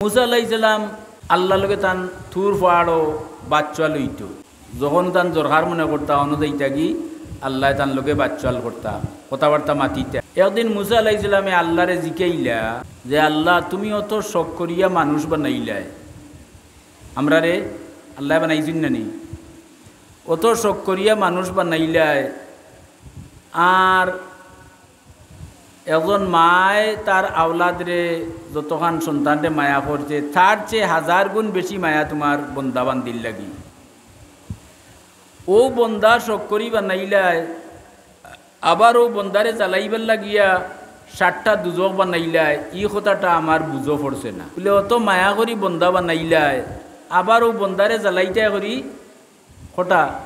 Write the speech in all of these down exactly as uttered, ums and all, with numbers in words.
মুসা আলাইহিস সালাম আল্লাহর লগে তান তুর পাহাড়ো বাচ্চা লইতো। যখন তান দরকার মনে করতা, অনো যাইতা কি, আল্লায় তান লগে বাচ্চাল করতা, কথাবার্তা মাতিতা। একদিন মুসা আলাইহিস সালামে আল্লাহরে জিকাইলা যে, "আল্লাহ, তুমি অত শখ করিয়া মানুষ বানাইলায়, আমরারে আল্লায় বানাইছইন না নি? অত শখ করিয়া মানুষ বানাইলায়, আর একজন মায় তার আওলাদরে যতখান সন্তানরে মায়া করছে, তার চেয়ে হাজার গুণ বেশি মায়া তোমার বন্দা বান্দির লাগি। অউ বন্দা শখ করি বানাইলায়, আবার অউ বন্দারে জ্বালাইবার লাগিয়া সাতটা দুজখ বানাইলায়, ই কথাটা আমার বুঝো পড়ছে না।" বুলে, "অত মায়া করি বন্দা বানাইলায়, আবার অউ বন্দারে জ্বালাইতায় করি কটা?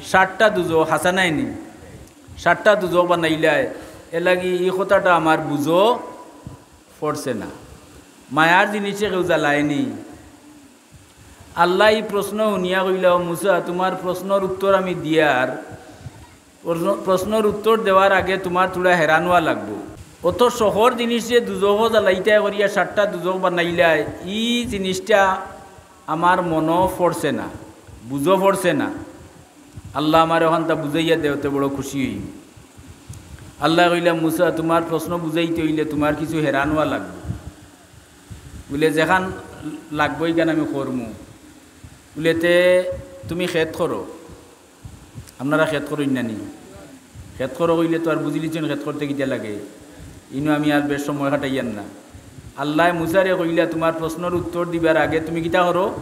সাতটা দুজখ, হাছা নায় নি? সাতটা দুজখ বানাইলায়, এরলাগি ই কথাটা আমার বুঝো পড়ছে না। মায়ার জিনিসে কেউ জ্বালায় নি?" আল্লায় ই প্রশ্ন হুনিয়া কইলা, "ও মুসা, তোমার প্রশ্নর উত্তর আমি দিয়ার, প্রশ্ন-, প্রশ্নর উত্তর দেওয়ার আগে তোমার থুড়া হেরান অওয়া লাগবো। অত শখর জিনিসরে দুজখো জ্বালাইতায় করিয়া সাতটা দুজখ বানাইলায়, ই জিনিসটা আমার মনো পড়ছে না, বুঝো পড়ছে না। আল্লাহ আমারে অখানটা বুঝাইয়া দেও, তে বড় খুশি অইমু।" আল্লায় কইলা, "মুসা, তোমার প্রশ্ন বুঝাইতে অইলে তোমার কিছু হেরান অওয়া লাগবো।" বুলে, "যেখান লাগবো ইখান আমি করমু।" বুলে, "তে তুমি খেত করো, আপনারা খেত করইন না নি? খেত করো কইলে তো আর বুঝিলিছইন খেত করতে কিতা লাগে, ইনো আমি আর বেশ সময় কাটাইয়ার না।" আল্লায় মুসারে কইলা, "তোমার প্রশ্নর উত্তর দিবার আগে তুমি কিতা করো?"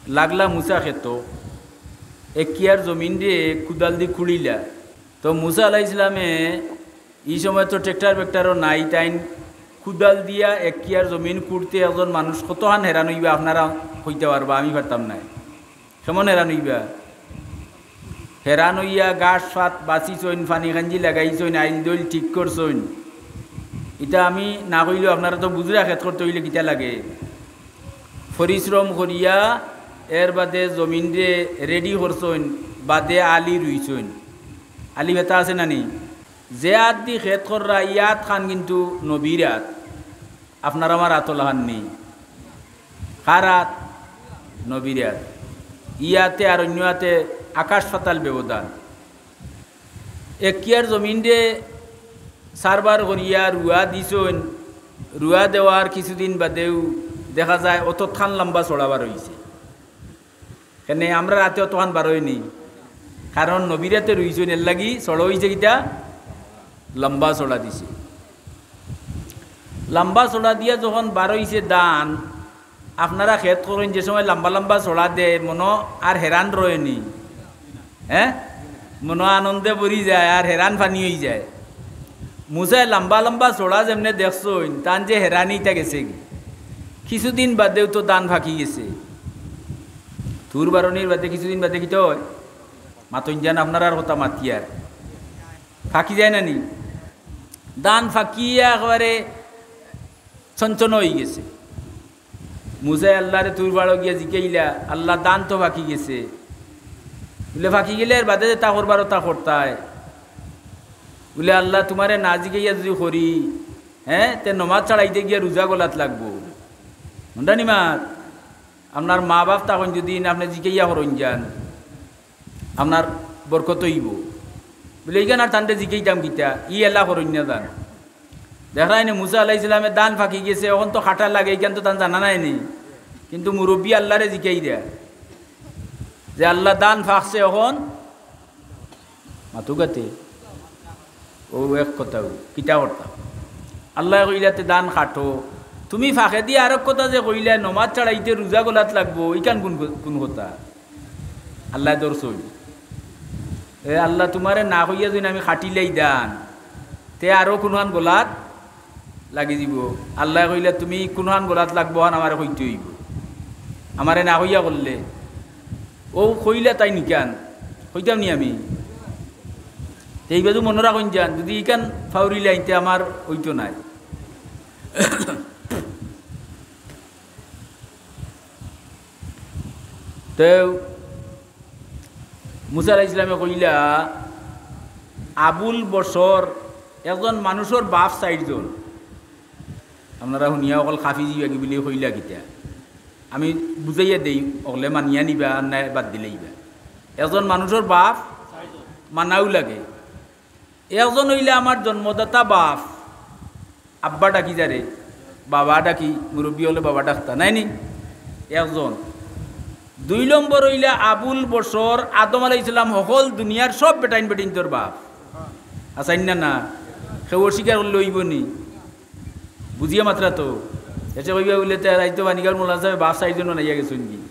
লাগলা মুসা খেতো, এক কিয়ার জমিনরে কুদাল দি খুঁড়িলা। তো মুসা আলাইহিস সালামে ই সময় তো ট্রেক্টর বেক্টরও নাই, তাইন কুদাল দিয়া এক কিয়ার জমিন খুঁড়তে একজন মানুষ কতখান হেরান অইবা, আপনারা কইতা পারবা, আমি পারতাম নায়। কেমন হেরান অইবা? হেরান অইয়া ঘাস ফাত বাছিছইন, পানি কাঞ্জি লাগাইছইন, আইল দইল ঠিক করছইন। ইটা আমি না কইলেও আপনারা তো বুঝরা খেত করতে অইলে কিতা লাগে। পরিশ্রম করিয়া এর বাদে জমিনরে রেডি করছইন, বাদে আলি রুইছইন। আলি বেটা আছে না নি? যে আত দি খেত কররা, ই আতখান কিন্তু নবীর আত। আপনার আমার আত অলাখান নি। কার আত? নবীর আত। ই আতে আর অইন্য আতে আকাশ পাতাল ব্যবধান। এক কিয়ার জমিনরে সারবার করিয়া রুয়া দিছইন, রুয়া দেওয়ার কিছুদিন বাদেউ দেখা যায় অতখান লম্বা চড়া বার অইছে। কেনে আমরার আতে অতখান বার অয়নি, কারণ নবীর আতে রুইছইন, এরলাগি চড়া অইছে কিতা? লম্বা চড়া দিছে। লম্বা চড়া দিয়া যখন বার অইছে ধান, আপনারা খেত করইন, যে সময় লম্বা লম্বা চড়া দেয়, মনো আর হেরান রয়নি, হে? মনো আনন্দে ভরি যায়, আর হেরান পানি অইযায়। মুসায় লম্বা লম্বা চড়া যেমনে দেখছইন, তান যে হেরানি ইতা গেছেগি। কিছুদিন বাদেউ তো ধান ফাকি গেছে। তুর বারনির বাদে কিছুদিন বাদে কিতা অয়? মাতইন যান, আপনারার কথা মাতিয়ার। ফাকি যায় না নি? ধান ফাকিয়া একেবারে ছনছন অইগেছে। মুসায় আল্লারে তুর পাহাড়ো গিয়া জিকাইলা, "আল্লা, ধান তো ফাকি গেছে।" বুলে, "ফাকি গেলে এর বাদে যেতা করবার অতা করতায়।" বুলে, "আল্লা, তুমারে না জিকাইয়া যুদি করি, হে, তে নমাজ ছাড়াইতে গিয়া রুজা গলাত লাগবো।" হুনরা নি মাত? আপনার মা-বাফ থাকইন যুদি, আপনে জিকাইয়া করইন যান, আপনার বরকত অইবো। বুলে, "ইখান আর তানরে জিকাইতাম কিতা? ই এলা করইন না যান।" দেখরায়নি মুসা আলাইহিস সালামে ধান ফাকি গেছে, অখন তো কাটা লাগে, ইখান তো তান জানা নায়নি। কিন্তু মুরব্বি আল্লারে জিকাইরা যে, "আল্লা, ধান ফাকছে, অখন মাতুকাতে।" অউ এক কথা, কিতা করতা? আল্লায় কইলা, "তে ধান কাটো।" তুমি ফাকেদি আরক কথা যে কইলায়, নমাজ ছাড়াইতে রুজা গলাত লাগবো, ইখান কুন ক-, কুন কথা? আল্লায় ধরছইন। এ আল্লা, তুমারে না কইয়া যুদি আমি কাটিলাই ধান, তে আরো কুনখান গলাত লাগি যিবো। আল্লায় কইলা, "তুমি কুনখান গলাত লাগবো, অখান আমারে কইতে অইবো। আমারে না কইয়া করলে।" অউ কইলা তাইন ইখান, কইতাম নি আমি? তে ইবায়দি মনো রাখইন যান, যুদি ইখান ফাউরিলাইন তে আমার অইতো নায়। তে মুসা আলাইহিস সালামে কইলা, আবুল বশর, একজন মানুষর বাফ চাইরজন। আপনারা হুনিয়া অকল খাফি যিবাগি বুলি কইলা কিতা? আমি বুঝাইয়া দেই, অকলে মানিয়া নিবা আর নায় বাদ দিলাইবা। একজন মানুষর বাফ মানাও লাগে। একজন অইলা আমার জন্মদাতা বাফ, আব্বা ডাকি যারে, বাবা ডাকি, মুরব্বি অকলে বাবা ডাকতা, নায় নি? একজন। দুই নম্বর অইলা আবুল বশর, আদম আলাইহিস সালাম হকল দুনিয়ার সব বেটাইন বেটিন্তর বাফ। আছইন না, না? কেউ অস্বীকার করলে অইবো নি? বুঝিয়া মাতরা তো। এসে কইবা বুলে, "তে রাইতো বাণীগাঁওর মৌলানা সাবে বাফ চাইরজন বানাইয়া গেছইন গি?"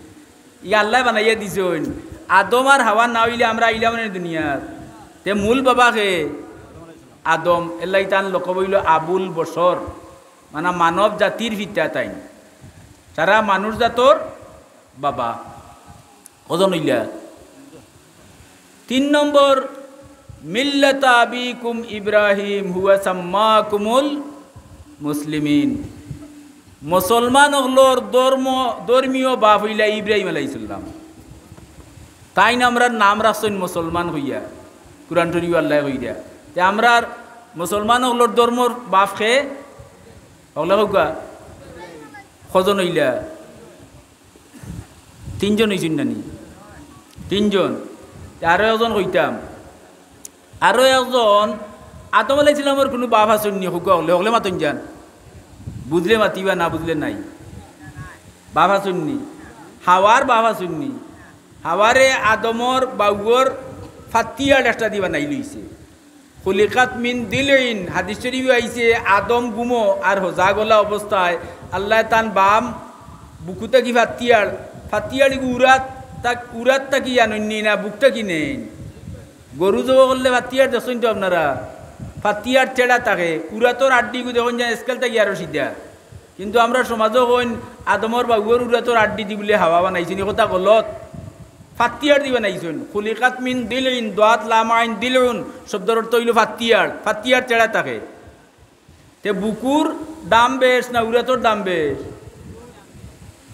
ই আল্লায় বানাইয়া দিছইন। আদম আর হাওয়া না অইলে আমরা আইলাম নে দুনিয়াত। তে মূল বাবা কে? আদম। এরলাগি তান লকব অইলো আবুল বশর, মানে মানব জাতির পিতা তাইন। সারা মানুষ জাতর বাবা। কয়জন অইলা? তিন নম্বর, মিল্লাতা আবিকুম ইব্রাহিম হুয়া সাম্মাকুমুল মুসলিমিন। মুসলমান অকলর ধর্ম, ধর্মীয় বাফ অইলা ইব্রাহিম আলাইহিস সালাম। তাইন আমরার নাম রাখছইন মুসলমান কইয়া, কুরআন শরীফ আল্লায় কইরা। তে আমরার মুসলমান অকলর ধর্মর বাফ কে? অকলে কউক্কা। কয়জন অইলা? তিনজন অইছইন না নি? তিনজন। তে আরো একজন কইতাম। আরো একজন, আদম আলাইহিস সালামর কুনু বাফ আছইন নি? কউক্কা অকলে, অকলে মাতইন যান। বুঝলে মাতিবা, না বুঝলে নাই। বাফ আছইন নি? হাওয়ার বাফ আছইন নি? হাওয়ারে আদমর বাউর ফাত্তিয়ার একটা দি বানাইলিছে। খুলিকাত মিন দিলইন, হাদিস শরীফে আইছে, আদম ঘুমো আর হজাগ অলা অবস্থায় আল্লায় তান বাম বুকু থাকি ফাত্তিয়ার, ফাত্তিয়ার ইগু উরাত থাক-, উরাত থাকি আনইন নি না বুক থাকি নেইন। গরু জবো করলে ফাত্তিয়ার দেখছইন তো আপনারা, ফাত্তিয়ার ছেড়া থাকে, উরাতর আড্ডি ইগু দেখইন যান স্কেল থাকি আরো সিধা। কিন্তু আমরার সমাজো কইন আদমর বাউর উরাতর আড্ডি দি বুলে হাওয়া বানাইছইন, ই কথা গলত। ফাত্তিয়ার দি বানাইছইন। খুলিকাত মিন দিলইন, দোয়াত লাম আইন দিলউন শব্দর অর্থ অইলো ফাত্তিয়ার, ফাত্তিয়ার ছেড়া থাকে। তে বুকুর দাম বেশ না উরাতর দাম বেশ?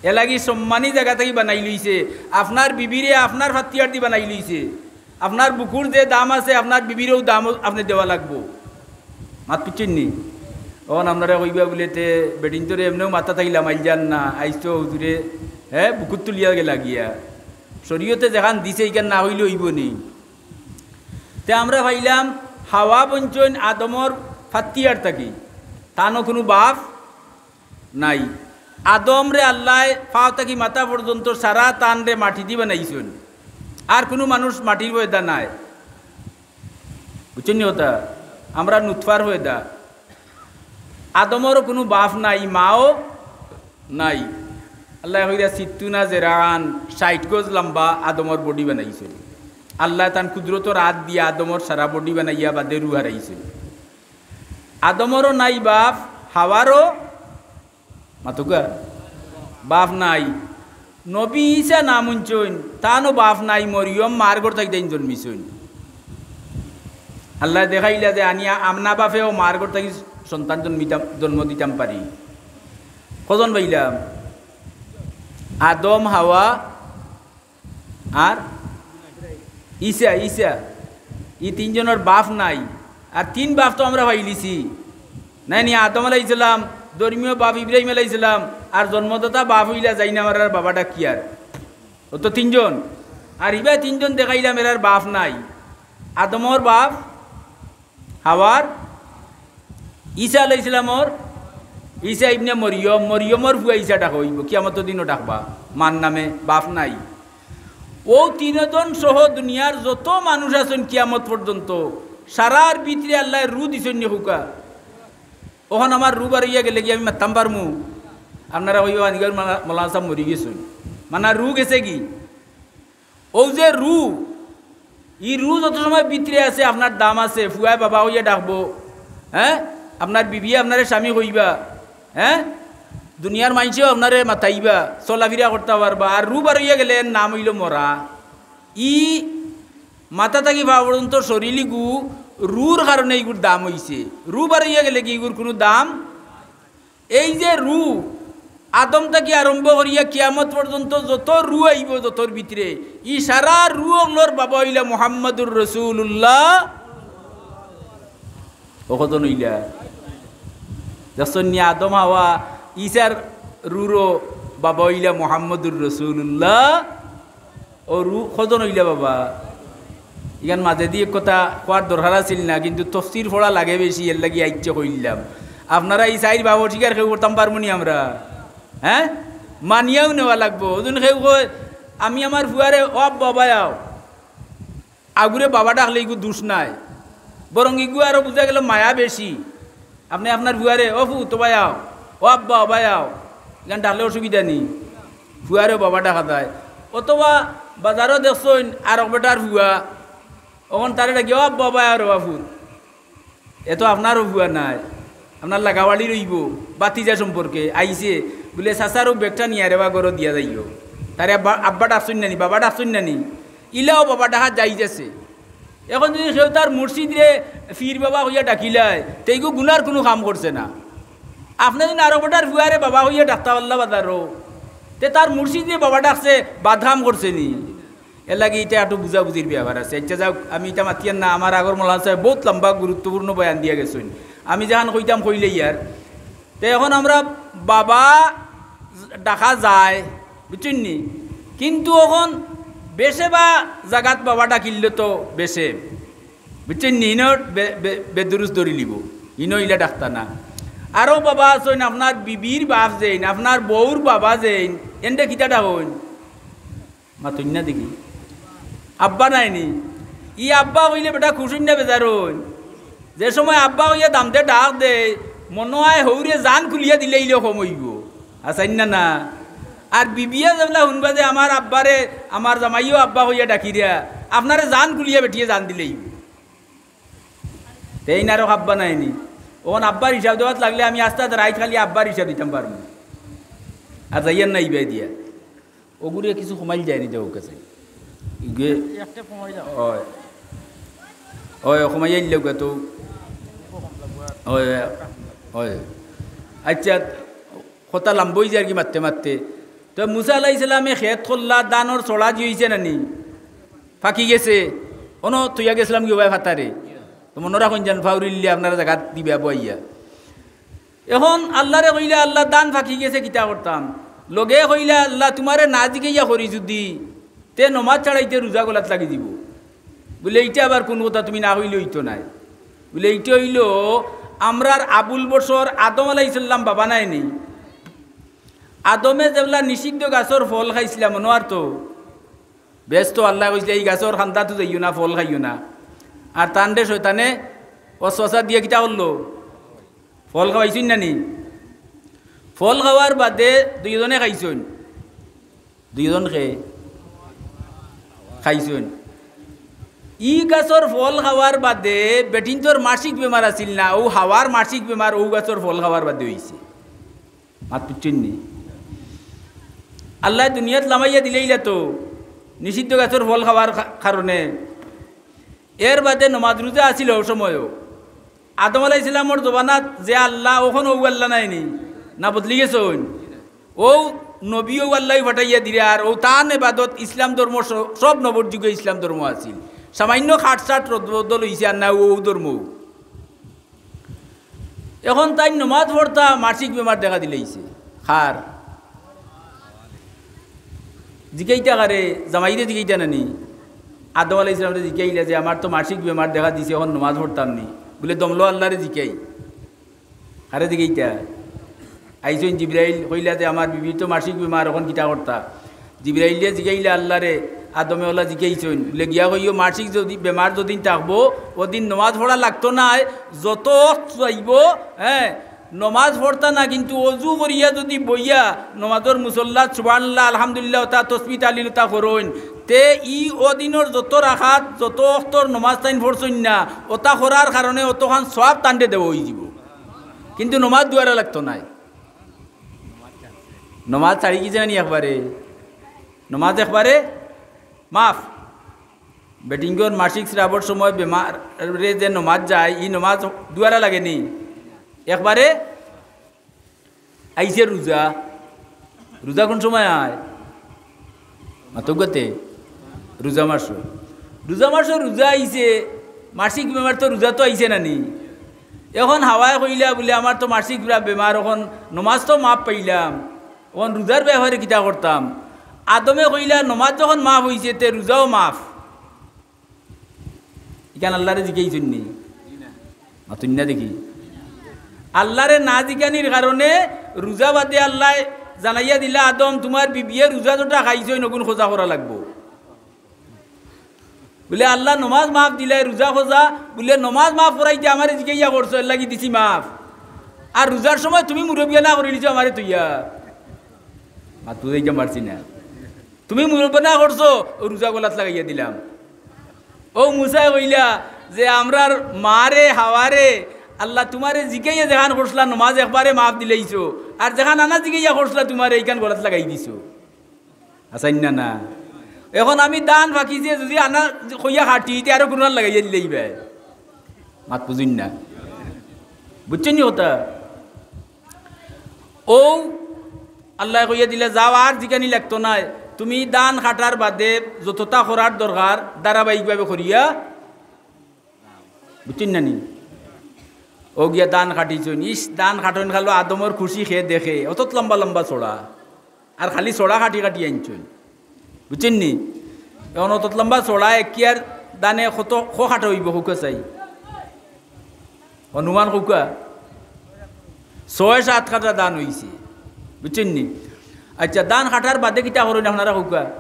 এলাগি সম্মানী জাগা থাকি বানাইলিছে। আপনার বিবিরে আপনার ফাত্তিয়ার দি বানাইলিছে। আপনার বুকুর যে দাম আছে, আপনার বিবিরেও দাম আপনে দেওয়া লাগবো। মাত বুঝছইন নি? অখন আপনারা কইবা বুলে, "তে বেটিন্তরে এমনেও মাথা থাকি লামাইল যার না, আইজ তো হুজুরে, হে, বুকুত তুলিয়া গেলা গিয়া।" শরীয়তে যেখান দিছে, ইখান না অইলে অইবো নি? তে আমরা পাইলাম, হাওয়া বনছইন আদমর ফাত্তিয়ার থাকি, তানও কুনু বাফ নাই। আদমরে আল্লায় পাও থাকি মাথা পর্যন্ত সারা তানরে মাটি দি বানাইছইন। আর কুনু মানুষ মাটির পয়দা নায়। বুঝছইন নি কথা? আমরা নুতফার পয়দা। আদমরও কুনু বাফ নাই, মাও নাই। আল্লায় কইরা সিত্তুনা জেরান, ষাইট গজ লম্বা আদমর body বানাইছইন। আল্লায় তান কুদরতর আত দিয়া আদমর সারা body বানাইয়া বাদে রুহ হারাইছইন। আদমরও নাই বাফ, হাওয়ারও মাতউক্কা, বাফ নাই। নবী ঈসা নাম হুনছইন, তানও বাফ নাই, মরিয়ম মার ঘর থাকি তাইন জন্মিছইন। আল্লায় দেখাইলা যে আনিয়া আমনা বাফেও মার ঘর থাকি সন্তান জন্মিতাম, জন্ম দিতাম পারি। কয়জন পাইলাম? আদম, হাওয়া, আর ঈসা, ঈসা, ই তিনজনর বাফ নাই। আর তিন বাফ তো আমরা পাইলিছি, নায় নি? আদম আলাইহিস সালাম, ধর্মীয় বাফ ইব্রাহিম আলাইহিস সালাম, আর জন্মদাতা বাফ অইলা যাইন আমরার বাবা ডাকিয়ার। অউ তো তিনজন। আর ইবা তিনজন দেখাইলাম, এরার বাফ নাই। আদমর বাফ, হাওয়ার, ঈসা আলাইহিস সালামর, ঈসা ইবনে মরিয়ম, মরিয়মর ফুয়া ঈসা ডাকা অইবো, কিয়ামতর দিনও ডাকবা, মার নামে, বাফ নাই। অউ তিনজন সহ দুনিয়ার যত মানুষ আছইন কিয়ামত পর্যন্ত, সারার ভিতরে আল্লায় রুহ দিছইন নি কউক্কা। অখন আমার রুহ বারইয়া গেলে গি আমি মাততাম পারমু? আপনারা কইবা, "বাণীগাঁওর মৌলা-, মৌলানা সাব মরি গেছইন।" মানে রুহ গেছে গি? অউ যে রুহ, ই রুহ যত সময় ভিতরে আছে, আপনার দাম আছে, ফুয়ায় বাবা কইয়া ডাকবো, হে? আপনার বিবিয়ে আপনারে স্বামী কইবা, হে? দুনিয়ার মাইনষেও আপনারে মাতাইবা, চলাফিরা করতা পারবা। আর রুহ বারইয়া গেলে এর নাম অইলো মরা। ই মাথা থাকি পাও পর্যন্ত শরীর ইগু রুহর কারণে ইগুর দাম অইছে। রুহ বারইয়া গেলে গি ইগুর কুনু দাম এই যে রুহ, আদম থাকি আরম্ভ করিয়া কিয়ামত পর্যন্ত যত রুহ আইবো যতর ভিতরে, ই সারা রুহ অকলর বাবা অইলা মুহাম্মাদুর রাসূলুল্লাহ। অউ কয়জন অইলা? দেখছইন নি, আদম হাওয়া, ইছার রুরো বাবা অইলা মুহাম্মদুর রাসূলুল্লাহ। ও রু কয়জন অইলা বাবা? ইখান মাঝেদি এক কথা কওয়ার দরকার আছিল না, কিন্তু তফসির পড়া লাগে বেশি, এরলাগি আইচ্ছা কইলাম। আপনারা ই চাইর বাবা অস্বীকার কেউ করতাম পারমু নি আমরা? হ্যাঁ, মানিয়াও নেওয়া লাগবো। অউ দিন কেউ কয়, "আমি আমার ফুয়ারে ও আব্বা বাবা আও।" আগুরে বাবা ডাকলে ইগু দুষ নাই, বরং ইগু আরো বুঝা গেল মায়া বেশি। আপনে আপনার ফুয়ারে, "ও ফুত, ও বায় আও, ও আব্বা, ও বায় আও", ইখান ডাকলে অসুবিধা নি, ফুয়ারেও বাবা ডাকা যায়। অথবা বাজারো দেখছইন আরক বেটার ফুয়া, অখন তারে ডাকি, "ও আব্বা, ও বায় আও রে বা ফুত।" এ তো আপনারও ফুয়া নায়, আপনার লাগাওয়ালির অইবো, ভাতিজা সম্পর্কে আইছে, বুলে, "চাচার অউ ব্যাগটা নিয়া রে বা ঘরো দিয়া যাইও।" তারে আব্বা, আব্বা ডাকছইন না নি, বাবা ডাকছইন না নি, ইলাও বাবা ডাকা জাইজ আছে। অখন যুদি কেউ তার মুর্শিদরে পীর বাবা কইয়া ডাকিলায়, তে ইগু গুনার কুনু কাম করছে না। আপনে যুদি আরক বেটার ফুয়ারে বাবা কইয়া ডাকতা পারলা বাজারো, তে তার মুর্শিদরে বাবা ডাকছে, বাদ কাম করছে নি? এরলাগি ইটা একটু বুঝাবুঝির ব্যাপার আছে। আইচ্ছা যাউক, আমি ইটা মাতিয়ার না, আমার আগর মৌলানা সাহেব বউত লম্বা গুরুত্বপূর্ণ বয়ান দিয়া গেছইন। আমি যেখান কইতাম কইলেই আর। তে অখন আমরা বাবা ডাকা যায়, বুঝছইন নি? কিন্তু অখন বেশে বা জাগাত বাবা ডাকিলে তো বেশে, বুঝছইন নি? ইনো বে-, বে-, বেদুরুস ধরিলিবো, ইনো ইলা ডাকতা না। আরো বাবা আছইন, আপনার বিবির বাপ যেইন, আপনার বউর বাবা যেইন, এনরে কিতা ডাকইন? মাতইন না দেখি। আব্বা নায় নি? ই আব্বা কইলে বেটা খুশ অইন না বেজার অইন? যে সময় আব্বা কইয়া দামদে ডাক দেয়, মনো অয় হউরে জান খুলিয়া দিলে ইলে কম অইবো। আছইন না না? আর বিবিয়ে যেবলা হুনবা যে আমার আব্বারে, আমার জামাইও আব্বা কইয়া ডাকিরা, আপনারে জান খুলিয়া বেটিয়ে জান দিলে অইবো। তে ইন আরক আব্বা নায় নি? অখন আব্বার হিসাব দেওয়াত লাগলে আমি আস্তা রাইত খালি আব্বার হিসাব দিতাম পারমু। আর যাইয়ার না ইবায় দিয়া। অগুরে কিছু কমাইল যায় নি, দেও কাছে। ইগে একটা কমাই যাও। অয়। অয়, কমাই আইলে গা তো। অয়, অয়। আইচ্ছা, কথা লম্বা অই যায় আর কি মাততে মাততে। তো মুসা আলাইহিস সালামে খেত করলা, ধানর ছড়া যে অইছে না নি? ফাকি গেছে। অনো থইয়া গেছলাম গি ওবায় ফাতারে। তো মনো রাখইন যেন ফাউরিল্লে আপনারা জাগাত দিবা বইয়া। অখন আল্লারে কইলা, "আল্লা, ধান ফাকি গেছে, কিতা করতাম?" লগে কইলা, "আল্লা, তুমারে না জিকাইয়া করি যুদি, তে নমাজ ছাড়াইতে রুজা গলাত লাগি দিবো।" বুলে, "ইটা আবার কুন কথা, তুমি না কইলে অইতো নায়।" বুলে, "ইটা অইলো, আমরার আবুল বশর আদম আলাইহিস সালাম বাবা নায় নি? আদমে যেবলা নিষিদ্ধ গাছর ফল খাইছলা, মনো আর তো?" বেহেস্তো আল্লায় কইছলা, "ই গাছর কান্দাত যাইও না, ফল খাইও না।" আর তানরে শয়তানে ওয়াসওয়াসা দিয়া কিতা করলো? ফল খাওয়াইছইন না নি? ফল খাওয়ার বাদে দুইজনে খাইছইন। দুইজন খে খাইছইন। ই গাছর ফল খাওয়ার বাদে বেটিন্তর মাসিক বেমার আছিল না, অউ হাওয়ার মাসিক বেমার অউ গাছর ফল খাওয়ার বাদে অইছে। মাত বুঝছইন নি? আল্লায় দুনিয়াত লামাইয়া দিলাইলা তো নিষিদ্ধ গাছর ফল খাওয়ার কা-, কারণে। এর বাদে নমাজ রুজা আছিল অউ সময়ও। আদম আলাইহিস সালামর জমানাত যে আল্লা, অখন অউ আল্লা নায় নি? না বদলি গেছইন? অউ নবী অউ আল্লায় ফাটাইয়া দিরা, আর অউ তান এবাদত ইসলাম ধর্ম স-, সব নবর যুগে ইসলাম ধর্ম আছিল। সামান্য খাটছাট রদবদল অইছে, আর না অউ ধর্ম। অখন তাইন নমাজ পড়তা, মাসিক বেমার দেখা দিলাইছে। কার? জিকাইতা কারে? জামাইরে জিকাইতা না নি? আদম আলাইহিস সালামরে জিকাইলা যে, "আমার তো মাসিক বেমার দেখা দিছে, অখন নমাজ পড়তাম নি।" বুলে, "দমলো আল্লারে জিকাই।" কারে জিকাইতা? আইছইন জিব্রাইল, কইলা যে, "আমার বিবির তো মাসিক বেমার, অখন কিতা করতা?" জিব্রাইলে জিকাইলা আল্লারে, আদমে অলা জিকাইছইন। বুলে, "গিয়া কইও, মাসিক যুদি, বেমার যদিন থাকবো, অদিন নমাজ পড়া লাগতো নায়, যত অক্ত চাইবো, হ্যাঁ, নমাজ পড়তা না, কিন্তু অজু করিয়া যুদি বইয়া নমাজর মুসল্লাত সুবহানাল্লাহ, আলহামদুলিল্লাহ, অতা তসবিহ তাহলিল অতা করইন, তে ই অদিনর যত রাকাত, যত অক্তর নমাজ তাইন পড়ছইন না, অতা করার কারণে অতখান সওয়াব তানরে দেওয়া অইযিবো।" কিন্তু নমাজ দুয়ারা লাগতো নায়। নমাজ ছাড়ি গেছে না নি একবারে? নমাজ একবারে মাফ। বেটিন্তর মাসিক স্রাবর সময় বেমারে যে নমাজ যায়, ই নমাজ দুয়ারা লাগে নি? একবারে আইছে রুজা। রুজা কুন সময় আয়? মাতউক্কা তে? রুজা মাসো। রুজা মাসো রুজা আইছে, মাসিক বেমার তো রুজা তো আইছে না নি? এখন হাওয়ায় কইলা বুলে, "আমার তো মাসিক পুরা বেমার, এখন নমাজ তো মাফ পাইলাম, এখন রোজার ব্যাপারে কিতা করতাম?" আদমে কইলা, "নমাজ যখন মাফ অইছে, তে রোজাও মাফ।" ইখান আল্লারে জিকাইছইন নি? মাতইন না দেখি। আল্লারে না জিকানির কারণে রোজা বাদে আল্লায় জানাইয়া দিলা, "আদম, তুমার বিবিয়ে রোজা যেটা খাইছইন, অগুন খোজা করা লাগবো।" বুলে, "আল্লাহ নমাজ মাফ দিলায়, রোজা খোজা।" বুলে, "নমাজ মাফ করাইতে আমারে জিকাইয়া করছো, এরলাগি দিছি মাফ। আর রোজার সময় তুমি মুরব্বিয়ানা করিলিছো আমারে থইয়া।" মাত বুঝাইতাম পারছি না। "তুমি মুরব্বিয়ানা করছো, অউ রোজা গলাত লাগাইয়া দিলাম।" অউ মুসায় কইলা যে, "আমরার মারে, হাওয়ারে, আল্লাহ তুমারে জিকাইয়া যেখান করছলা, নমাজ একবারে মাফ দিলাইছো, আর যেখান আনা জিকাইয়া করছলা তুমারে, ইখান গলাত লাগাই দিছো।" আছইন না, না। এখন আমি ধান ফাকিছে যদি আনা কইয়া কাটি, তে আরো কুনার লাগাইয়া দিলাইবায়। মাত বুঝইন না। বুঝছইন নি কথা? অউ আল্লায় কইয়া দিলা, "যাও, আর জিকানি লাগতো নায়। তুমি ধান কাটার বাদে যততা করার দরকার ধারাবাহিকভাবে করিয়া।" বুঝছইন না নি? অউ গিয়া ধান কাটিছইন। ইস, ধান কাটইন খালো আদমর খুশি কে দেখে। অতত লম্বা লম্বা ছড়া। আর খালি ছড়া কাটি কাটি আনছইন। বুঝছইন নি? এখন অতত লম্বা ছড়া এক কিয়ার ধানে কত, ক কাটা অইবো, কউক্কা চাই? অনুমান কউক্কা। ছয় সাত কাটা ধান অইছে। বুঝছইন নি? আচ্ছা, ধান কাটার বাদে কিতা করইন আপনারা কউক্কা?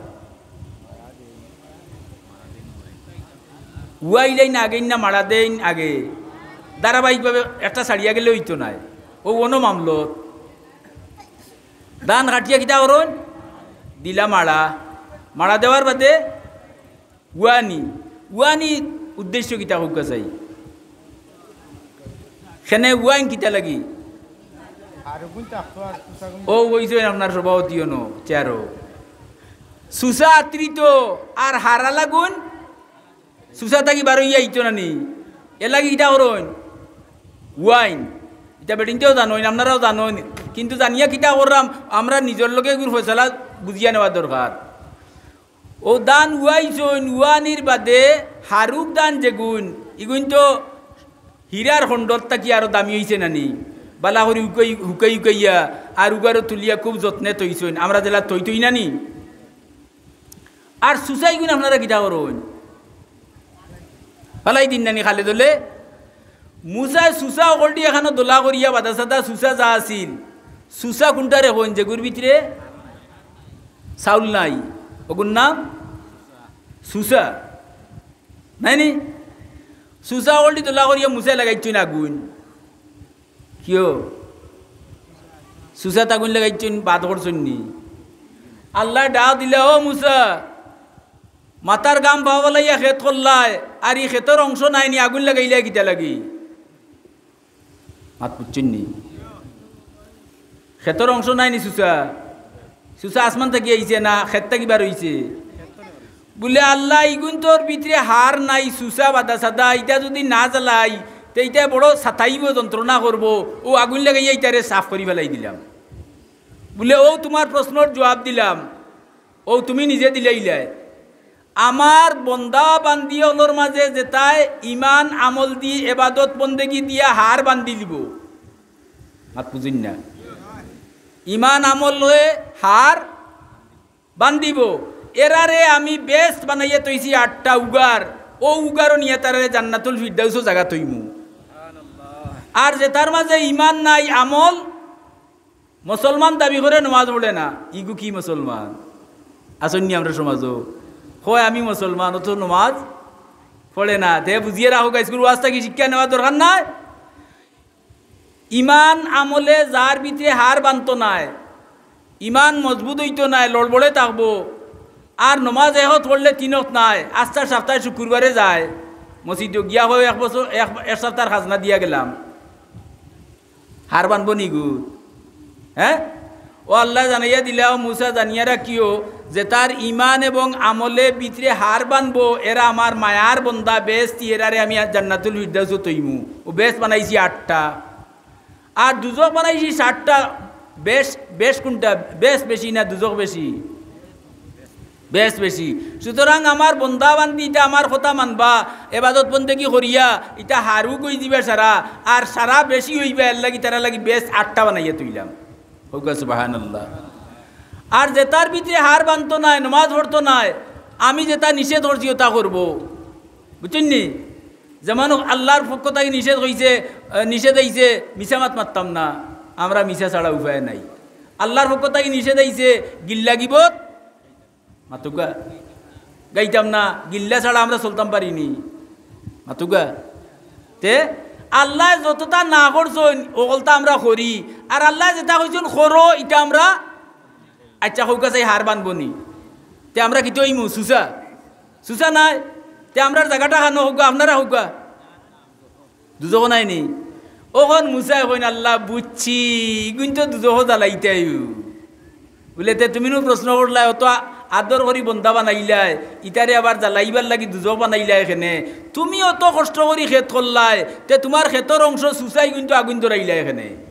উয়াইলাইন আগে না মাড়া দেইন আগে? ধারাবাহিকভাবে একটা ছাড়িয়া গেলে অইতো নায়। অউ অনো মামলত। ধান কাটিয়া কিতা করইন? দিলা মাড়া। মাড়া দেওয়ার বাদে উয়ানি। উয়ানি উদ্দেশ্য কিতা কউক্কা চাই? কেনে উয়াইন কিতা লাগি? অউ অইছইন আপনার সভাপতি অনো, চেয়ারো। সুসা আত্রিত আর হারালাগুন সুসা থাকি বারইয়া আইতো না নি? এরলাগি কিতা করইন? উয়াইন। ইটা বেটিন্তেও জানইন, আপনারাও জানইন, কিন্তু জানিয়া কিতা কররাম? আমরার নিজর লগে এগুর ফয়সালা বুঝিয়া নেওয়া দরকার। অউ ধান উয়াইছইন, উয়ানির বাদে হারুক ধান যেগুন, ইগুন তো হীরার খণ্ডর থাকি আরো দামি অইছে না নি? বালা করি হুকাই, হুকাই হুকাইয়া আর উগারো তুলিয়া খুব যত্নে থইছইন, আমরা যেলা থই থই না নি? আর সুসা ইগুন আপনারা কিতা করইন? ফালাই দিন না নি খালে দলে? মুসায় সুসা অকলটি এখানো দলা করিয়া বাদা সাদা সুসা যা আছিল, সুসা কুনটারে কইন যেগুর ভিতরে চাউল নাই, অগুর নাম সুসা, নায় নি? সুসা অকলটি দলা করিয়া মুসায় লাগাইছইন আগুন। কিয়? সুসাত আগুন লাগাইছইন, বাদ করছইন নি? আল্লায় ডাক দিলা, "ও মুসা, মাথার ঘাম পাও ফালাইয়া খেত করলায়, আর ই খেতর অংশ নায় নি, আগুন লাগাইলায় কিতা লাগি?" মাত বুঝছইন নি? খেতর অংশ নায় নি সুসা? সুসা আসমান থাকি আইছে না খেত থাকি বার অইছে? বুলে, "আল্লাহ, ইগুনতর ভিতরে হার নাই, সুসা বাদা সাদা, ইটা যুদি না জ্বালাই, তে ইটা বড় সাতাইবো, যন্ত্রণা করবো, অউ আগুন লাগাইয়া ইটারে সাফ করি ফালাই দিলাম।" বুলে, "অউ তুমার প্রশ্নর জুয়াব দিলাম, অউ তুমি নিজে দিলাইলায়।" আমার বন্দা বান্দি অকলর মাঝে যেতায় ইমান আমল দি এবাদত বন্দেগি দিয়া হার বান্দি লিবো। মাত বুঝইন না? ইমান আমলে হার বান্দিবো। এরারে আমি বেহেস্ত বানাইয়া থইছি আটটা উগার, অউ উগারো নিয়া তারারে জান্নাতুল ফিরদাউসো জাগা থইমু। আর যেতার মাঝে ইমান নাই, আমল মুসলমান দাবি করে, নমাজ পড়ে না, ইগু কি মুসলমান? আছইন নি আমরার সমাজো? কয়, "আমি মুসলমান, অথচ নমাজ পড়ে না।" তে বুঝিয়া রাখো, গাইস, গুরু ওয়াজ থাকি শিক্ষা নেওয়ার দরকার নাই। ইমান আমলে যার ভিতরে হার বানতো নায়, ইমান মজবুত অইতো নায়, লড়বড়ে থাকবো, আর নমাজ এক অক্ত পড়লে তিন অক্ত নায়, আস্তা সপ্তাহে শুক্রবারে যায় মসজিদো গিয়া, কয়, "এক বছর, এক, এক সপ্তাহর খাজনা দিয়া গেলাম।" হার বানবো নি গু? হ্যাঁ? অউ আল্লায় জানাইয়া দিলা, "ও মুসা, জানিয়া রাখিও, যেতার ইমান এবং আমলে ভিতরে হার বানবো, এরা আমার মায়ার বন্দা, বেহেস্তি, এরারে আমি জান্নাতুল ফিরদাউসো থইমু।" অউ বেহেস্ত বানাইছি আটটা, আর দুজখ বানাইছি সাতটা। বেহেস্ত, বেহেস্ত কুনটা? বেহেস্ত বেশি না দুজখ বেশি? বেশ বেশি। সুতরাং আমার বন্দা বান্দি ইতা আমার কথা মানবা, এবাদত বন্দেগি করিয়া ইতা হারু কই দিবা সারা, আর সারা বেশি অইবা, এর লাগি তারা লাগি বেশ আটটা বানাইয়া তুইলাম। কউক্কা সুবহানাল্লাহ। আর যেতার ভিতরে হার বানতো নায়, নমাজ পড়তো নায়, আমি যেতা নিষেধ করছি ওতা করবো, বুঝছইন নি? যেমন আল্লাহর পক্ষ থাকি নিষেধ অইছে, আহ, নিষেধ অইছে মিছা মাত মাততাম না, আমরা মিছা ছাড়া উপায় নাই। আল্লাহর পক্ষ থাকি নিষেধ অইছে গিল্লা গিবত মাতুক্কা গাইতাম না, গিল্লা ছাড়া আমরা চলতাম পারি নি। মাতুক্কা। তে আল্লায় যততা না করছইন, অকলতা আমরা করি। আর আল্লায় যেতা কইছইন করো, ইতা আমরা, আচ্ছা, কউক্কা চাই হার বানবো নি। তে আমরা কিতা অইমু? চুচা। চুচা নায়। তে আমরার জাগাটা কানো কউক্কা, আপনারা কউক্কা। দুজখো নায় নি? অখন মুছায় কইন, "আল্লাহ, বুঝছি, ইগুইন তো দুজখো জ্বালাইতায়।" বুলে, "তে তুমি নু প্রশ্ন করলায়, অত আদর করি বন্দা বানাইলায়, ইতারে আবার জ্বালাইবার লাগি দুজখ বানাইলায় কেনে? তুমি অত কষ্ট করি খেত করলায়, তে তুমার খেতর অংশ চুচায় ইগুইন তো আগুইন ধরাইলায় কেনে?"